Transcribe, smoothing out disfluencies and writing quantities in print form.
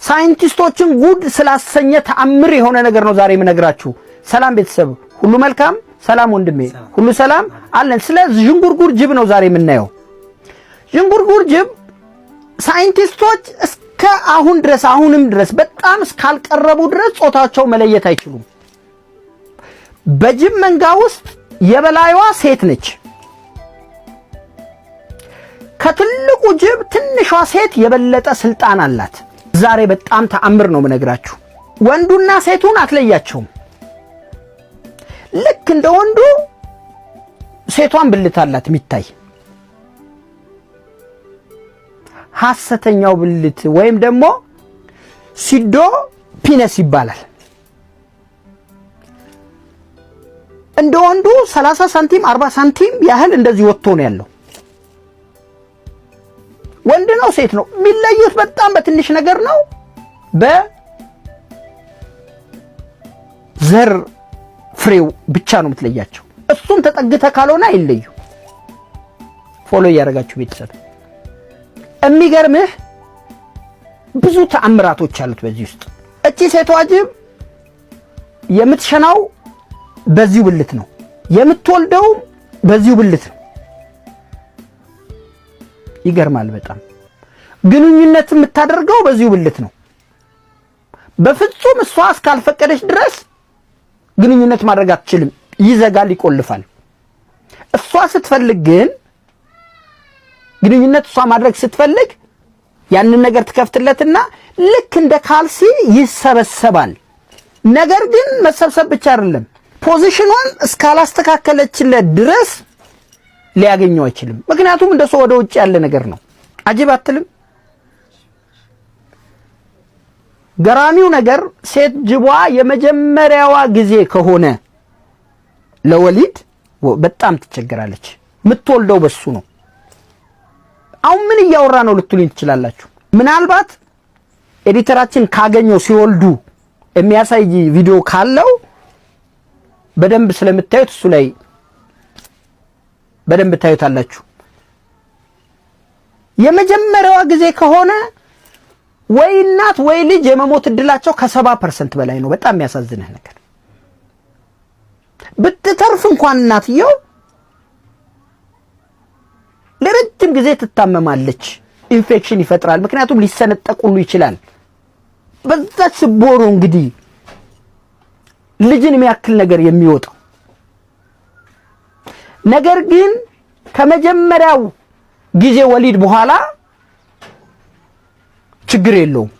ሳይንቲስቶችን ጉድ ስላሰኘ ተአምር የሆነ ነገር ነው ዛሬ የምነግራችሁ። ሰላም ቤተሰብ ሁሉ መልካም፣ ሰላም ወንድሜ ሁሉ ሰላም አለን። ስለ ዥንጉርጉር ጅብ ነው ዛሬ የምናየው። ዥንጉርጉር ጅብ ሳይንቲስቶች እስከ አሁን ድረስ አሁንም ድረስ በጣም እስካልቀረቡ ድረስ ጾታቸው መለየት አይችሉም። በጅብ መንጋ ውስጥ የበላይዋ ሴት ነች። ከትልቁ ጅብ ትንሿ ሴት የበለጠ ስልጣን አላት። ዛሬ በጣም ተአምር ነው የምነግራችሁ። ወንዱና ሴቱን አትለያቸውም። ልክ እንደ ወንዱ ሴቷን ብልት አላት የሚታይ ሐሰተኛው ብልት ወይም ደግሞ pseudo penis ይባላል። እንደ ወንዱ 30 ሳንቲም 40 ሳንቲም ያህል እንደዚህ ወጥቶ ነው ያለው። ወንድ ነው ሴት ነው የሚለዩት በጣም በትንሽ ነገር ነው። በዘር ፍሬው ብቻ ነው የምትለያቸው። እሱም ተጠግተ ካልሆነ አይለዩ። Follow እያደረጋችሁ ቤተሰብ፣ የሚገርምህ ብዙ ተአምራቶች አሉት በዚህ ውስጥ። እቺ ሴቷ ጅብ የምትሸናው በዚሁ ብልት ነው፣ የምትወልደው በዚሁ ብልት ነው። ይገርማል በጣም። ግንኙነት የምታደርገው በዚሁ ብልት ነው። በፍጹም እሷ እስካልፈቀደች ድረስ ግንኙነት ማድረግ አትችልም። ይዘጋል፣ ይቆልፋል። እሷ ስትፈልግ ግን ግንኙነት እሷ ማድረግ ስትፈልግ ያንን ነገር ትከፍትለትና ልክ እንደ ካልሲ ይሰበሰባል። ነገር ግን መሰብሰብ ብቻ አይደለም፣ position ኗን እስካላስተካከለችለት ድረስ ሊያገኘው አይችልም። ምክንያቱም እንደሱ ወደ ውጭ ያለ ነገር ነው። አጅብ አትልም? ገራሚው ነገር ሴት ጅቧ የመጀመሪያዋ ጊዜ ከሆነ ለወሊድ በጣም ትቸገራለች። የምትወልደው በሱ ነው። አሁን ምን እያወራ ነው ልትሉኝ ትችላላችሁ። ምናልባት editor ኣችን ካገኘው ሲወልዱ የሚያሳይ ቪዲዮ ካለው በደንብ ስለምታዩት እሱ ላይ በደንብ ታዩታላችሁ። የመጀመሪያዋ ጊዜ ከሆነ ወይ እናት ወይ ልጅ የመሞት እድላቸው ከ70% በላይ ነው። በጣም የሚያሳዝንህ ነገር ብትተርፍ እንኳን እናትየው ለረጅም ጊዜ ትታመማለች። ኢንፌክሽን ይፈጥራል። ምክንያቱም ሊሰነጠቅ ሁሉ ይችላል። በዛች ስቦ ነው እንግዲህ ልጅን የሚያክል ነገር የሚወጣው። ነገር ግን ከመጀመሪያው ጊዜ ወሊድ በኋላ ችግር የለውም።